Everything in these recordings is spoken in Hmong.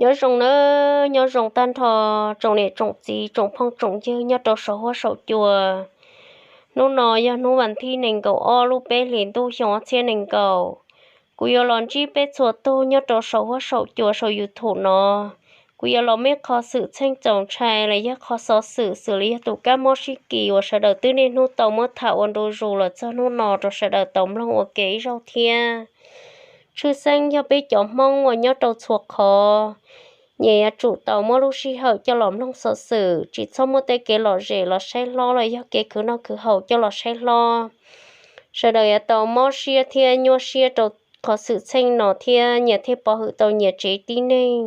Nyob zoo nawb, nyob zoo tag nrho tsoom niam tsoom txiv tsoom phooj tsoom ywg nyob rau saum huab saum cua. Hnub no yog hnub vas thib nees nkaum ob lub peb hlis ntuj xyoo ob txhiab nees nkaum. Kuv yuav los ntsib peb txhua tug nyob rau saum huab saum cua saum YouTube no. Kuv yuav los muaj qhov xwm txheej txaus ntshai los yog qhov xov xwm xws li yog tus kab mob sib kis uas sawv daws twb niaj hnub tau muab tham ua ntu zus los txog hnub no rau sawv daws tau mloog ua ke ib zaug thiab. Tshwj xeeb yog peb cov Hmoob uas nyob rau txhua qhov, nyias yuav tsum tau muab lub sij hawm coj los mloog xov xwm, tsis txhob muab tej kev lom zem los saib hlob los yog kev khwv noj khwv haus coj los saib hlob. Sawv daws yuav tau mob siab thiab nyuaj siab rau qhov xwm txheej no thiab nyias thiaj pov hwm tau nyias tsev tib neeg.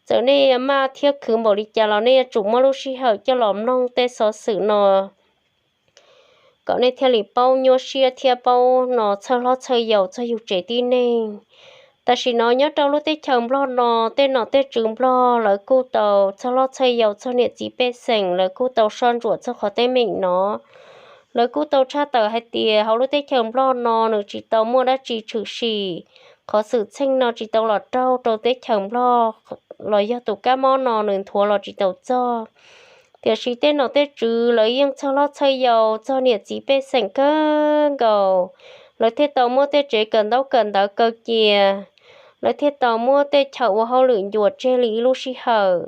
Txawm nej yuav maj thiab khwv npaum li cas los nej yuav tsum muab lub sij hawm coj los mloog tej xov xwm no kom nej thiaj li paub nyuaj siab thiab paub no txhawj hlob txhawj yau txog yus tsev tib neeg. Tam sim no nyob rau lub teb chaws Nplog no, tej nom tej tswv Nplog lawv kuj tau txhawj hlob txhawj yau txog niam txiv pej xeem, lawv kuj tau soj ntsuam txog qhov teeb meem no. Lawv kuj tau tshaj tawm hais tias hauv lub teb chaws Nplog no nws tsis tau muaj dab tsi tshwm sim, qhov xwm txheej no tsis tau los raug rau teb chaws Nplog los yog tus kab mob no nws nthuav los tsis tau txog. Tiam sis tej nom tej tswv lawv yeej txhawj hlob txhawj yau txog niam txiv pej xeem kawg nkaus, lawv thiaj tau muab tej tsev kawm ntaub kawm ntawv kaw cia, lawv thiaj tau muab tej chaw ua hauj lwm ncua tseg li ib lub sij hawm,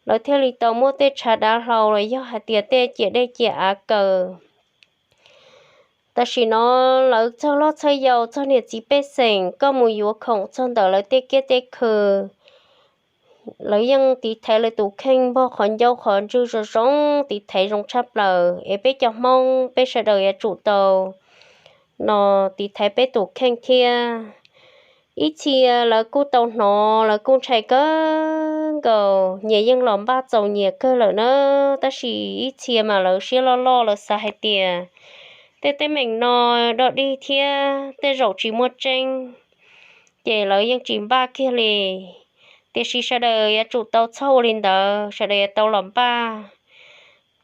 lawv thiaj li tau muab tej tshav dav hlau los yog hais tias tej ciam dej ciam av kaw. Tam sim no lawv txhawj hlob txhawj yau txog niam txiv pej xeem, koj mus yuav khoom txog ntawm lawv tej kiab tej khw, lawv yeej tiv thaiv lawv tus kheej npog qhov ncauj qhov ntswg zoo zoo, tiv thaiv zoo tshaj plaws. Es peb cov Hmoob peb sawv daws yuav tsum tau no tiv thaiv peb tus kheej thiab. Ib txhia lawv kuj tau hnov, lawv kuj ntshai kawg nkaus, nyias yeej los npaj txaus nyias kawg lawm na. Tab sis ib txhia mas lawv siab loj loj, lawv xav hais tias tej teeb meem no dog dig thiab tej zaum tsis muaj tseeb, ces lawv yeej tsis npaj kiag li. Tiam sis sawv daws yuav tsum tau txhob ua li ntawd, sawv daws yuav tau los npaj.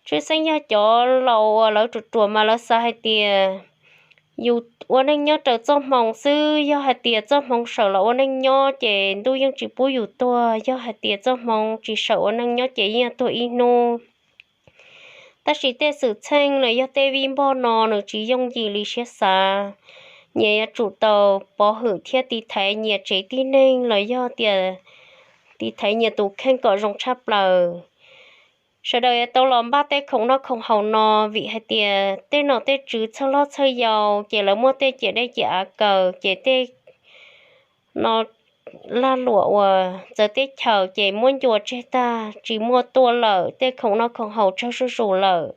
Tshwj xeeb yog cov laus uas lawv ruam ruam mas lawv xav hais tias yus ua neej nyob raws txoj hmoo xwb, yog hais tias txoj hmoo sawm los ua neej nyob ces ntuj yeej tsis pub yus tuag, yog hais tias txoj hmoo tsis sawm ua neej nyob ces yeej tuag ib hnub. Tab sis tej xwm txheej los yog tej vij npog no nws tsis yooj yim li siab xav. Nyias yuav tsum tau pov hwm thiab tiv thaiv nyias tsev tib neeg los yog tias tiv thaiv nyias tus kheej kom zoo tshaj plaws. Sawv daws yuav tau los npaj tej khoom noj khoom haus no, vim hais tias tej nom tej tswv txhawj hlob txhawj yau ces lawv muab tej ciam dej ciam av kaw, ces tej no lag luam uas txawv teb chaws ces muab ncua tseg tag, tsis muaj tuaj lawm, tej khoom noj khoom haus tsawg zuj zus lawm.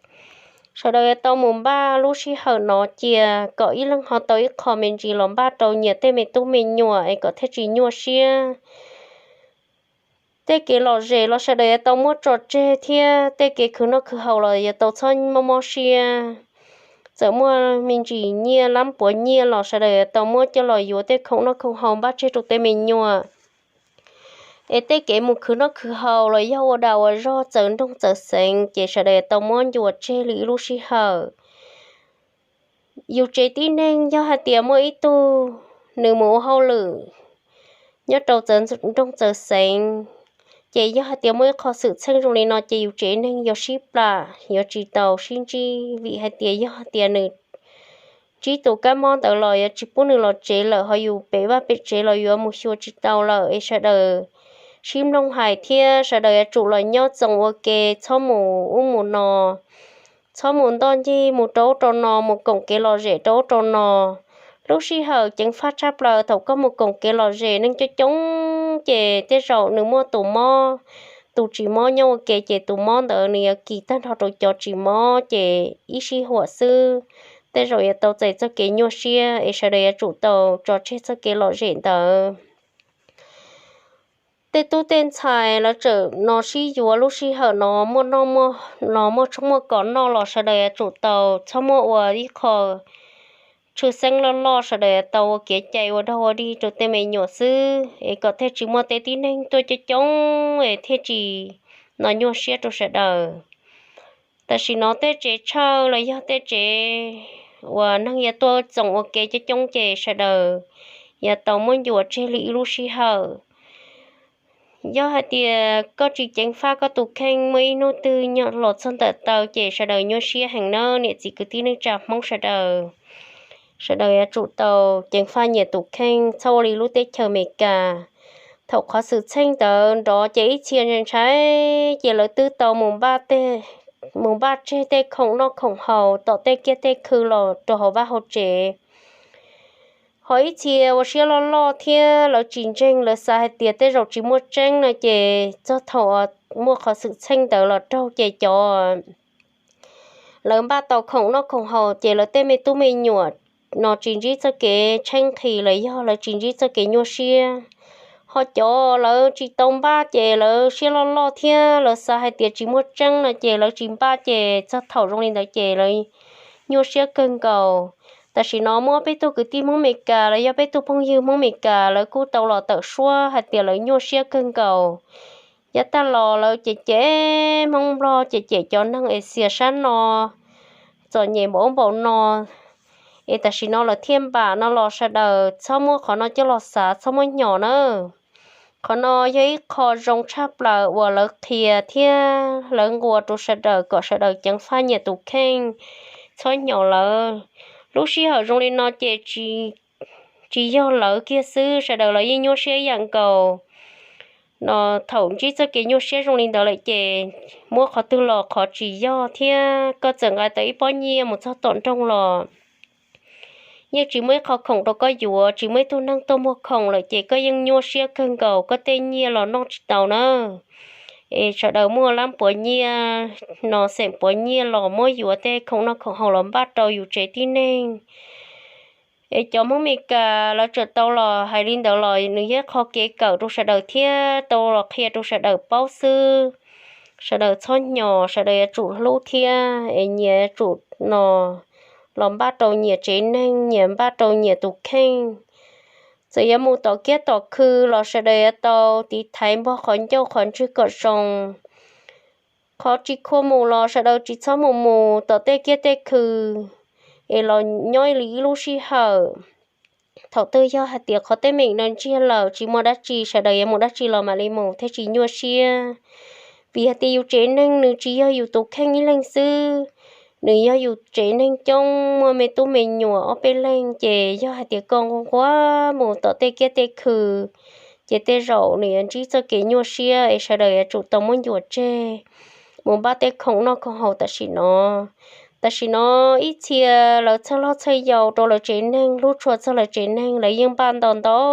Sawv daws yuav tau mus npaj lub sij hawm no cia kom ib leeg ho tau ib qho me ntsis los npaj rau nyias tej me tub me nyuam es kom thiaj tsis nyuaj siab. Tej kev lom zem los sawv daws yuav tau muab tso tseg thiab tej kev khwv noj khwv haus los yuav tau txhob mob mob siab. Txawm muaj me ntsis nyiaj lab puav nyiaj los sawv daws yuav tau muab coj los yuav tej khoom noj khoom haus npaj tseg rau tej me nyuam. Es tej kev mus khwv noj khwv haus los yog ua dag ua zog txawv nroog txawv xeev ces sawv daws yuav tau muab ncua tseg li ib lub sij hawm. Yus tsev tib neeg yog hais tias muaj ib tug nws mus ua hauj lwm nyob rau txawv nroog txawv xeev, ces yog hais tias muaj ib qho xwm txheej zoo li no ces yus tsev neeg yuav sib plam, yuav tsis tau sib ntsib, vim hais tias yog hais tias nws ntsib tus kab mob ntawd los yuav tsis pub nws los tsev lawm, ho yus pem vaj pem tsev los yuav mus xyuas tsis tau lawm. Es sawv daws sib mloog hais thiab sawv daws yuav tsum los nyob txoos ua ke, txhob mus ub mus no, txhob mus ntoj ncig mus rau ub rau no, mus koom kev lom zem rau ub rau no. Lub sij hawm ceev faj tshaj plaws thaum koj mus koom kev lom zem neeg coob coob ces tej zaum nws muaj tus mob, tus tsis mob nyob ua ke ces tus mob ntawd nws yuav kis tag nrho rau cov tsis mob ces ib sij huam xwb, tej zaum yuav tau txais txoj kev nyuaj siab. Es sawv daws yuav tsum tau tso tseg txoj kev lom zem ntawd. Tej tub tej ntxhais lawv tseem no sib yuav lub sij hawm no muaj noj muaj, no muaj tshoob muaj kos noj los sawv daws yuav tsum tau txhob muab ua ib qho tshwj xeeb loj loj, sawv daws yuav tau ua kev cai ua dog ua dig rau tej me nyuam xwb es kom thiaj tsis muaj tej tib neeg tuaj coob coob es thiaj tsis no nyuaj siab rau sawv daws. Tam sim no tej tsev tshaw los yog tej tsev uas neeg yuav tuaj txoos ua ke coob coob ces sawv daws yuav tau muab ncua tseg li ib lub sij hawm. Yog hais tias koj tsis ceev faj koj tus kheej, muaj ib hnub twg nyob los txog ntawm taw ces sawv daws nyuaj siab heev nawb niam txiv kwv tij neej tsa Hmoob sawv daws. Sawv daws yuav tsum tau ceev faj nyias tus kheej, txhob ua li lub teb chaws Amelikas. Thaum qhov xwm txheej ntawd nrov ces ib txhia ntshai ntshai ces lawv twb tau mus npaj tej, mus npaj tseg tej khoom noj khoom haus tom tej kiab tej khw los rau hauv vaj hauv tsev. Ho ib txhia ua siab loj loj thiab lawv tsis ntseeg, lawv xav hais tias tej zaum tsis muaj tseeb no ces txog thaum muaj qhov xwm txheej ntawd los raug ces cov lawv npaj tau khoom noj khoom haus ces lawv tej me tub me nyuam no tsis ntsib txoj kev tshaib nqhis los yog lawv tsis ntsib txoj kev nyuaj siab. Ho cov lawv tsis tau npaj ces lawv siab loj loj thiab lawv xav hais tias tsis muaj tseeb no ces lawv tsis npaj ces txog thaum zoo li ntawd ces lawv nyuaj siab kawg nkaus. Tam sim no muaj peb tug kwv tij Hmoob Amelikas los yog peb tug phooj ywg Hmoob Amelikas lawv kuj tau los tawm suab hais tias lawv nyuaj siab kawg nkaus. Yav tag los lawv cem cem Hmoob Nplog, cem cem cov neeg Axias sab no txom nyem npaum ub npaum no, es tam sim no lawv thiaj npam no los sawv daws txhob muab qhov no coj los xav, txhob muab hnyos na. Qhov no yog ib qho zoo tshaj plaws uas lawv qhia thiab lawv nqua rau sawv daws kom sawv daws ceev faj nyias tus kheej, txhob hnyos lawv. Lub sij hawm zoo li no ces tsis yog lawv kiag xwb, sawv daws los yeej nyuaj siab ib yam nkaus. No thaum ntsib txoj kev nyuaj siab zoo li ntawd lawm ces muab qhov twg los qhov tsis yog thiab koj txawm nqa tau ib pob nyiaj mus txog tom nroog los yeej tsis muaj ib qho khoom rau koj yuav, tsis muaj ib tug neeg tuaj muag khoom lawm ces koj yeej nyuaj siab kawg nkaus, koj tej nyiaj los noj tsis tau na. Es sawv daws muaj lab puav nyiaj no, xeem puav nyiaj los muab yuav tej khoom noj khoom haus los npaj rau yus tsev tib neeg. Es cov Hmoob Amelikas lawv tseem tau los hais li ntawd los nws yog qhov kev kawm rau sawv daws thiab tau los qhia rau sawv daws paub xwb. Sawv daws txhob hnyos, sawv daws yuav tsum hlub thiab es nyias yuav tsum no los npaj rau nyias tsev neeg, nyias npaj rau nyias tus kheej. Txawm yuav mus tom kiab tom khw los sawv daws yuav tau tiv thaiv npog qhov ncauj qhov ntswg kom zoo. Qhov tsis khuam mus los sawv daws tsis txhob mus mus tom tej kiab tej khw, es los nyob li ib lub sij hawm. Thaum twg yog hais tias qhov teeb meem no ntsiag lawm tsis muaj dab tsi, sawv daws yuav mus dab tsi los mam li mus thiaj tsis nyuaj siab. Vim hais tias yus tsev neeg nws tsis yog yus tus kheej ib leeg xwb, nws yog yus tsev neeg coob, muaj me tub me nyuam ob peb leeg ces yog hais tias koj nquag nquag mus tom tej kiab tej khw ces tej zaum nws yuav ntsib txoj kev nyuaj siab es sawv daws yuav tsum tau muab ncuav tseg mus npaj tej khoom noj khoom haus tam sim no. Tam sim no ib txhia lawv txhawj loj txhawj yau rau lawv tsev neeg, hlub tshua txog lawv tsev neeg, lawv yeej npaj ntau ntau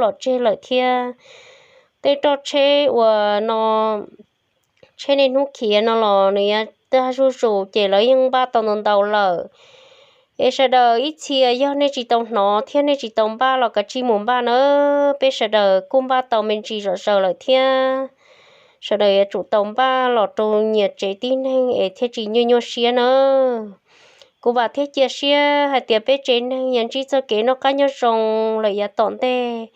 los tseg lawm thiab. Tej roj tsheb uas no tsheb niaj hnub khiav no los nws yuav tag zuj zus ces lawv yeej npaj tau ntau ntau lawm. Es sawv daws ib txhia yog nej tsis tau hnov thiab nej tsis tau npaj los kav tsij mus npaj na. Peb sawv daws kuj npaj tau me ntsis zom zaws lawm thiab. Sawv daws yuav tsum tau npaj los rau nyias tsev tib neeg es thiaj tsis nyuaj nyuaj siab na. Kuv vam thiab cia siab hais tias peb tsev neeg yuav ntsib txoj kev noj qab nyob zoo lawm yav tom ntej.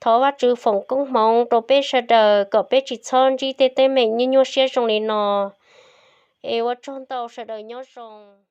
Thov Vajtswv foom koob hmoov rau peb sawv daws kom peb tsis txhob ntsib tej teeb meem nyuaj nyuaj siab zoo li no. Es ua tsaug ntau, sawv daws nyob zoo.